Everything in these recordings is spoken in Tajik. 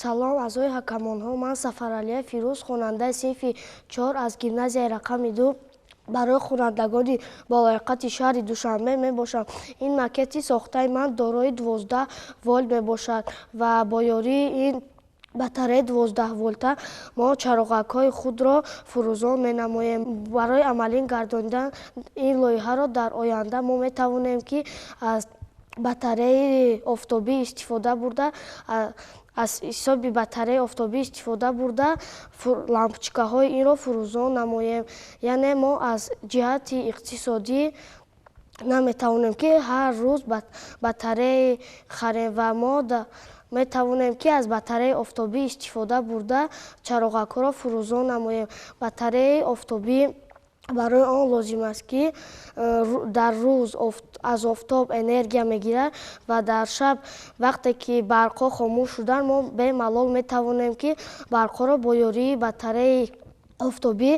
Салом, аъзои ҳакамонҳо. Ман Сафаралия Фирӯз, хонандаи синфи 4 аз гимназияи рақами 2 барои хонандагони болаёқати шаҳри Душанбе мебошам. Ин макети сохтаи ман дорои 12 вольт мебошад ва бо ёрии ин батареяи 12 волта мо чароғакҳои худро фурӯзон менамоем. Барои амалӣ гардонидан ин лоиҳаро дар оянда мо метавонем, ки аз батареяи офтобӣ истифода бурда, аз ҳисоби батареяи офтобӣ истифода бурда, лампочкаҳои инро фурӯзон намоем. Яъне мо аз ҷиҳати иқтисодӣ наметавонем, ки ҳар рӯз батарея харем ва мо метавонем, ки аз батареяи офтобӣ истифода бурда, чароғакҳоро фурӯзон намоем. Батареяи офтобӣ барои он лозим аст, ки дар рӯз аз офтоб энергия мегирад ва дар шаб, вақте ки барқҳо хомӯш шуданд, мо бемалол метавонем, ки барқҳоро бо ёрии батареяи офтобӣ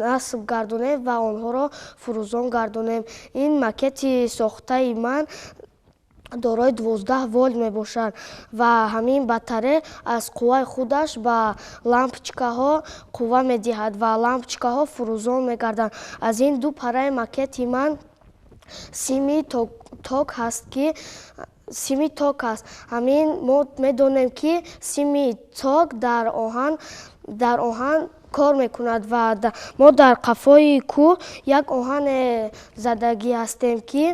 насб гардонем ва онҳоро фурӯзон гардонем. Ин макети сохтаи ман дорои 12 вольт мебошад ва ҳамин батарея аз қувваи худаш ба лампочкаҳо қувва медиҳад ва лампочкаҳо фурӯзон мегарданд. Аз ин ду параи макети ман сими ток ҳаст, ки сими ток аст. Ҳамин мо медонем, ки сими ток дар оҳан кор мекунад ва мо дар қафои кӯҳ як оҳане задагӣ ҳастем, ки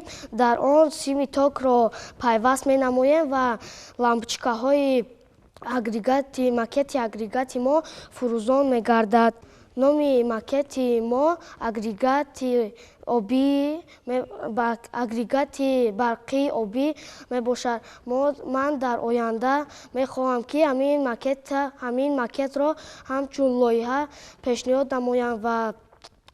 дар он сими токро пайваст менамоем ва лампочкаҳои агрегати макети агрегати мо фурӯзон мегардад. Номи макети мо агрегати обӣ, агрегати барқии обӣ мебошад. Ман дар оянда мехоҳам, ки ҳамин макетро ҳамчун лоиҳа пешниҳод намоям ва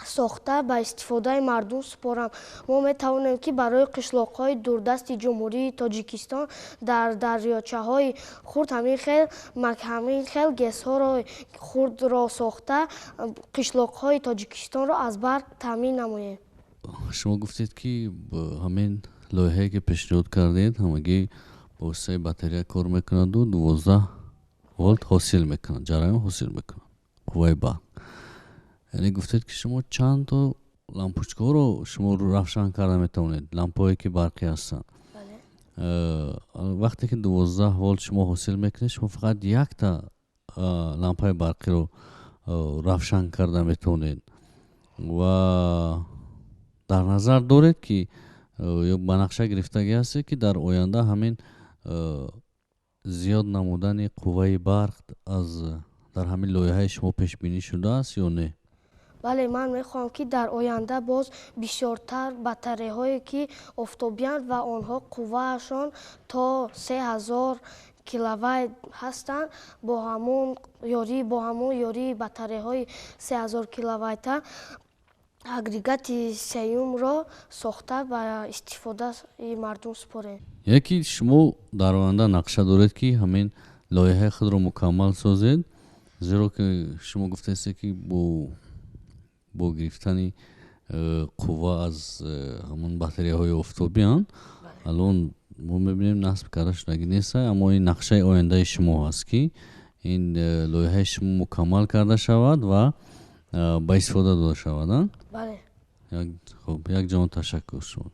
сохта ба истифодаи мардум супорам. Мо метавонем, ки барои қишлоқҳои дурдасти Ҷумҳурии Тоҷикистон дар дарёчаҳои хурд ҳамин хел ГЭСҳоро хурдро сохта, қишлоқҳои Тоҷикистонро аз барқ таъмин намоем. Шумо гуфтед, ки ҳамин лоиҳае, ки пешниҳод кардед, ҳамагӣ бо воситаи батарея кор мекунаду 12 волт ҳосил мекунад, ҷараён ҳосил мекунад, қувваи барқ. Яъне гуфтед, ки шумо чандто лампочкаҳоро шумо равшан карда метавонед, лампаҳое, ки барқӣ ҳастанд. Вақте ки 12 волт шумо ҳосил мекунед, шумо фақат якта лампаи барқиро равшан карда метавонед. Ва дар назар доред, ки ё ба нақша гирифтагӣ ҳастед, ки дар оянда ҳамин зиёд намудани қувваи барқ аз дар ҳамин лоиҳаи шумо пешбинӣ шудааст ё не? Бале, ман мехоҳам, ки дар оянда боз бисёртар батареяҳое, ки офтобиянд ва онҳо қувваашон то 3000 киловатт ҳастанд, бо ҳамон ёрии батареяҳои 3000 киловатта агрегати сеюмро сохта, ба истифодаи мардум супорем. Яъне ки шумо дар оянда нақша доред, ки ҳамин лоиҳаи худро мукаммал созед, зеро ки шумо гуфтаестед, ки бо гирифтани қувва аз ҳамон батареяҳои офтобианд. Алон мо мебинем, насб карда шудагӣ нест, аммо ин нақшаи ояндаи шумо ҳаст, ки ин лоиҳаи шумо мукаммал карда шавад ва ба истифода дода шавад. Бале. Хуб, як ҷаҳон ташаккур шумо.